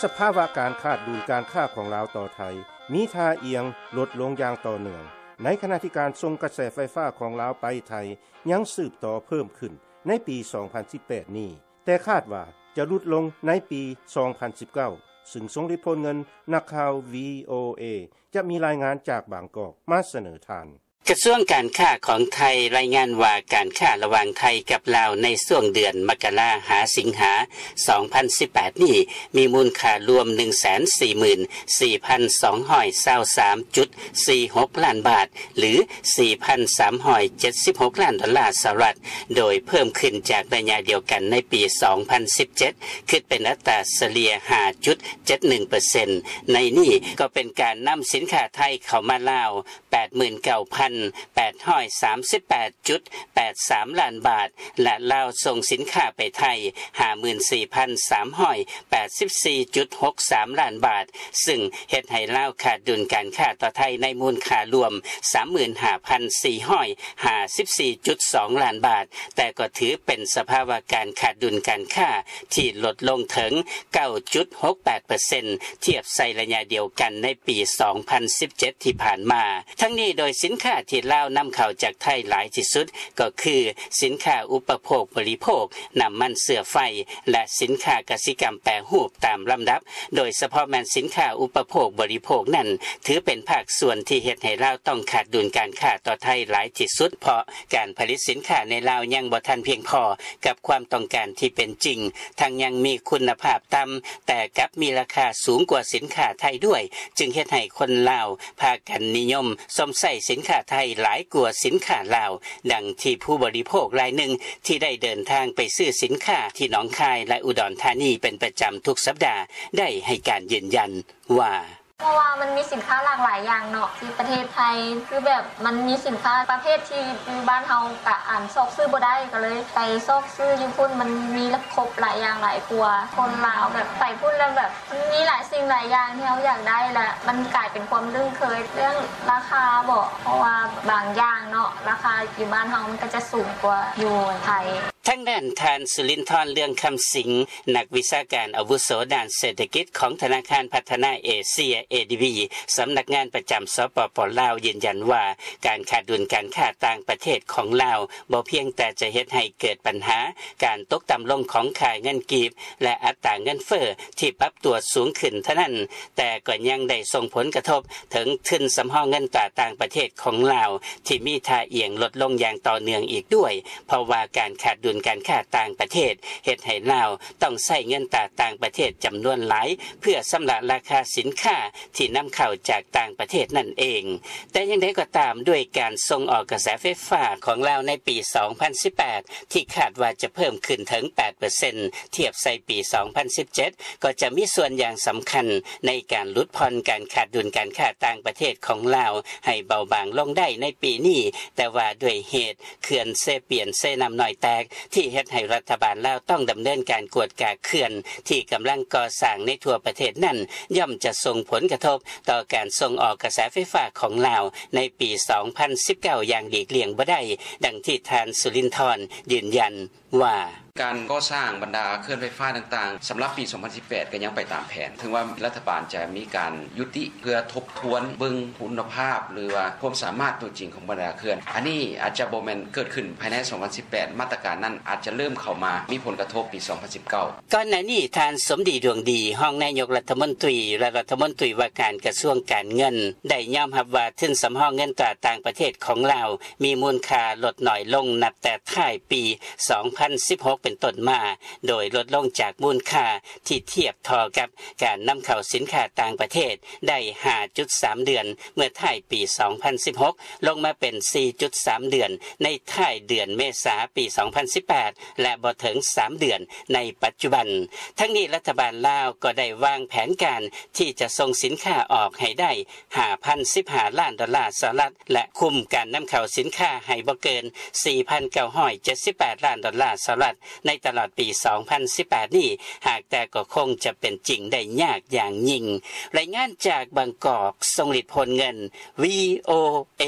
ສະພາວະການຂາດດຸນການຄ້າຂອງລາວຕໍ່ໄທ ມີທ່າອ່ຽງລົດລົງຢ່າງຕໍ່ເນື່ອງ, ໃນຂະນະທີ່ການສົ່ງກະແສໄຟຟ້າຂອງລາວໄປໄທ ຍັງສືບຕໍ່ເພີ່ມຂຶ້ນໃນປີສອງພັນສິບແປດນີ້, ແຕ່ຄາດວ່າຈະຫຼຸດລົງໃນປີສອງພັນສິບເກົ້າ, ຊຶ່ງ ຊົງລິດ ໂພນເງິນ, ນັກຂ່າວ ວີໂອເອ ຈະມີລາຍງານຈາກບາງກອກມາສະເໜີທ່ານ. ກະຊວງການຄ້າຂອງໄທລາຍງານວ່າ ການຄ້າລະຫວ່າງໄທກັບລາວໃນຊ່ວງເດືອນມະກະລາຫາສິງຫາສອງພັນສິບແປດນີ້ ມີມູນຄ່າລວມໜຶ່ງແສນສີ່ໝື່ນສີ່ພັນສອງຮ້ອຍຊາວສາມຈຸດສີ່ຫົກລ້ານບາດ ຫຼື ສີ່ພັນສາມຮ້ອຍເຈັດສິບຫົກລ້ານດອນລາສະຫະລັດ, ໂດຍເພີ່ມຂຶ້ນຈາກໄລຍະດຽວກັນໃນປີສອງພັນສິບເຈັດ ຄິດເປັນອັດຕາສະເລ່ຍຫ້າຈຸດເຈັດໜຶ່ງເປີເຊັນ. ໃນນີ້ກໍເປັນການນຳສິນຄ້າໄທເຂົ້າມາລາວ ແປດໝື່ນເກົ້າພັນແປດຮ້ອຍສາມສິບແປດຈຸດແປດສາມລ້ານບາດ ແລະ ລາວສົ່ງສິນຄ້າໄປໄທ ຫ້າໝື່ນສີ່ພັນສາມຮ້ອຍແປດສິບສີ່ຈຸດຫົກສາມລ້ານບາດ, ຊຶ່ງເຮັດໃຫ້ລາວຂາດດຸນການຄ້າຕໍ່ໄທໃນມູນຄ່າລວມ ສາມໝື່ນຫ້າພັນສີ່ຮ້ອຍຫ້າສິບສີ່ຈຸດສອງລ້ານບາດ, ແຕ່ກໍຖືເປັນສະພາວະການຂາດດຸນການຄ້າທີ່ລົດລົງເຖິງເກົ້າຈຸດຫົກແປດເປີເຊັນ ທຽບໃສ່ໄລຍະດຽວກັນໃນປີສອງພັນສິບເຈັດທີ່ຜ່ານມາ. ທັງນີ້ໂດຍສິນຄ້າທີ່ລາວນຳເຂົ້າຈາກໄທຫຼາຍທີ່ສຸດກໍຄືສິນຄ້າອຸປະໂພກບໍລິໂພກ, ນ້ຳມັນເຊື້ອໄຟ ແລະ ສິນຄ້າກະສິກຳແປຮູບຕາມລຳດັບ, ໂດຍສະເພາະແມ່ນສິນຄ້າອຸປະໂພກບໍລິໂພກນັ້ນ ຖືເປັນພາກສ່ວນທີ່ເຮັດໃຫ້ລາວຕ້ອງຂາດດຸນການຄ້າຕໍ່ໄທຫຼາຍທີ່ສຸດ, ເພາະການຜະລິດສິນຄ້າໃນລາວຍັງບໍ່ທັນພຽງພໍກັບຄວາມຕ້ອງການທີ່ເປັນຈິງ, ທັງຍັງມີຄຸນນະພາບຕ່ຳ, ແຕ່ກັບມີລາຄາສູງກວ່າສິນຄ້າໄທດ້ວຍ, ຈຶ່ງເຮັດໃຫ້ຄົນລາວພາກັນນິຍົມຊົມໃຊ້ສິນຄ້າໄທຫຼາຍກວ່າສິນຄ້າລາວ, ດັ່ງທີ່ຜູ້ບໍລິໂພກລາຍໜຶ່ງທີ່ໄດ້ເດີນທາງໄປຊື້ສິນຄ້າທີ່ໜອງຄາຍ ແລະ ອຸດອນທານີເປັນປະຈຳທຸກສັບດາ ໄດ້ໃຫ້ການຢືນຢັນວ່າ: ເພາະວ່າມັນມີສິນຄ້າຫຼາກຫຼາຍຢ່າງເນາະ ທີ່ປະເທດໄທ ຄືແບບມັນມີສິນຄ້າປະເພດທີ່ຢູ່ບ້ານເຮົາກະອັນຊອກຊື້ບໍ່ໄດ້ ກໍເລີຍໄປຊອກຊື້ຢູ່ພຸ້ນ ມັນມີຄົບຫຼາຍຢ່າງຫຼາຍກວ່າ. ຄົນລາວແບບໄປພຸ້ນແລ້ວແບບ ມັນມີຫຼາຍສິ່ງຫຼາຍຢ່າງທີ່ເຮົາຢາກໄດ້ ແລະ ມັນກາຍເປັນຄວາມລຶ້ງເຄີຍ. ເລື່ອງລາຄາບໍ ເພາະວ່າບາງຢ່າງເນາະ ລາຄາຢູ່ບ້ານເຮົາມັນກໍຈະສູງກວ່າຢູ່ໄທ. ທາງດ້ານທ່ານ ສຸລິນທອນ ເລື່ອງຄຳສິງ ນັກວິຊາການອາວຸໂສດ້ານເສດຖະກິດຂອງທະນາຄານພັດທະນາເອເຊຍ ເອດີບີ ສຳນັກງານປະຈຳ ສປປ ລາວ ຢືນຢັນວ່າ ການຂາດດຸນການຄ້າຕ່າງປະເທດຂອງລາວ ບໍ່ພຽງແຕ່ຈະເຮັດໃຫ້ເກີດບັນຫາການຕົກຕ່ຳລົງຂອງຄ່າເງິນກີບ ແລະ ອັດຕາເງິນເຟີ້ທີ່ປັບຕົວສູງຂຶ້ນເທົ່ານັ້ນ, ແຕ່ກໍຍັງໄດ້ສົ່ງຜົນກະທົບເຖິງທຶນສຳຮອງເງິນຕາຕ່າງປະເທດຂອງລາວ ທີ່ມີທ່າອ່ຽງລົດລົງຢ່າງຕໍ່ເນື່ອງອີກດ້ວຍ, ເພາະວ່າການຂາດດຸນການຄ້າຕ່າງປະເທດ ເຮັດໃຫ້ລາວຕ້ອງໃຊ້ເງິນຕາຕ່າງປະເທດຈຳນວນຫຼາຍ ເພື່ອຊຳລະລາຄາສິນຄ້າທີ່ນຳເຂົ້າຈາກຕ່າງປະເທດນັ້ນເອງ. ແຕ່ຢ່າງໃດກໍຕາມ, ດ້ວຍການສົ່ງອອກກະແສໄຟຟ້າຂອງລາວໃນປີສອງພັນສິບແປດ ທີ່ຄາດວ່າຈະເພີ່ມຂຶ້ນເຖິງແປດເປີເຊັນ ທຽບໃສ່ປີສອງພັນສິບເຈັດ ກໍຈະມີສ່ວນຢ່າງສຳຄັນໃນການຫຼຸດຜ່ອນການຂາດດຸນການຄ້າຕ່າງປະເທດຂອງລາວໃຫ້ເບົາບາງລົງໄດ້ໃນປີນີ້, ແຕ່ວ່າດ້ວຍເຫດເຂື່ອນເຊປຽນເຊນ້ຳນ້ອຍແຕກ ທີ່ເຮັດໃຫ້ລັດຖະບານລາວຕ້ອງດຳເນີນການກວດກາເຂື່ອນທີ່ກຳລັງກໍ່ສ້າງໃນທົ່ວປະເທດນັ້ນ ຍ່ອມຈະສົ່ງຜົນກະທົບຕໍ່ການສົ່ງອອກກະແສໄຟຟ້າຂອງລາວໃນປີສອງພັນສິບເກົ້າຢ່າງຫຼີກລ່ຽງບໍ່ໄດ້, ດັ່ງທີ່ທ່ານ ສຸລິນທອນ ຢືນຢັນວ່າ: ການກໍ່ສ້າງບັນດາເຂື່ອນໄຟຟ້າຕ່າງໆ ສຳລັບປີສອງພັນສິບແປດກໍຍັງໄປຕາມແຜນ, ເຖິງວ່າລັດຖະບານຈະມີການຍຸຕິເພື່ອທົບທວນເບິ່ງຄຸນນະພາບ ຫຼືວ່າຄວາມສາມາດຕົວຈິງຂອງບັນດາເຂື່ອນ, ອັນນີ້ອາດຈະບໍ່ແມ່ນເກີດຂຶ້ນພາຍໃນສອງພັນສິບແປດ, ມາດຕະການນັ້ນອາດຈະເລີ່ມເຂົ້າມາມີຜົນກະທົບປີສອງພັນສິບເກົ້າ. ກ່ອນໜ້ານີ້ ທ່ານ ສົມດີ ດວງດີ ຮອງນາຍົກລັດຖະມົນຕີ ແລະ ລັດຖະມົນຕີວ່າການກະຊວງການເງິນ ໄດ້ຍອມຮັບວ່າ ທຶນສຳຮອງເງິນຕາຕ່າງປະເທດຂອງລາວ ມີມູນຄ່າລົດໜ້ອຍລົງນັບແຕ່ທ້າຍປີສອງພັນສິບຫົກເປັນຕົ້ນມາ, ໂດຍລົດລົງຈາກມູນຄ່າທີ່ທຽບທໍ່ກັບການນຳເຂົ້າສິນຄ້າຕ່າງປະເທດໄດ້ຫ້າຈຸດສາມເດືອນ ເມື່ອທ້າຍປີສອງພັນສິບຫົກ ລົງມາເປັນສີ່ຈຸດສາມເດືອນໃນທ້າຍເດືອນເມສາປີສອງພັນສິບແປດ ແລະ ບໍ່ເຖິງສາມເດືອນໃນປັດຈຸບັນ. ທັງນີ້ລັດຖະບານລາວກໍໄດ້ວາງແຜນການທີ່ຈະສົ່ງສິນຄ້າອອກໃຫ້ໄດ້ ຫ້າພັນສິບຫ້າລ້ານດອນລາສະຫະລັດ ແລະ ຄຸມການນຳເຂົ້າສິນຄ້າໃຫ້ບໍ່ເກີນ ສີ່ພັນເກົ້າຮ້ອຍເຈັດສິບແປດລ້ານດອນລາສະຫະລັດ ໃນຕະຫຼອດປີສອງພັນສິບແປດນີ້, ຫາກແຕ່ກໍຄົງຈະເປັນຈິງໄດ້ຍາກຢ່າງຍິ່ງ. ລາຍງານຈາກບາງກອກ, ຊົງລິດ ໂພນເງິນ, ວີໂອເອ.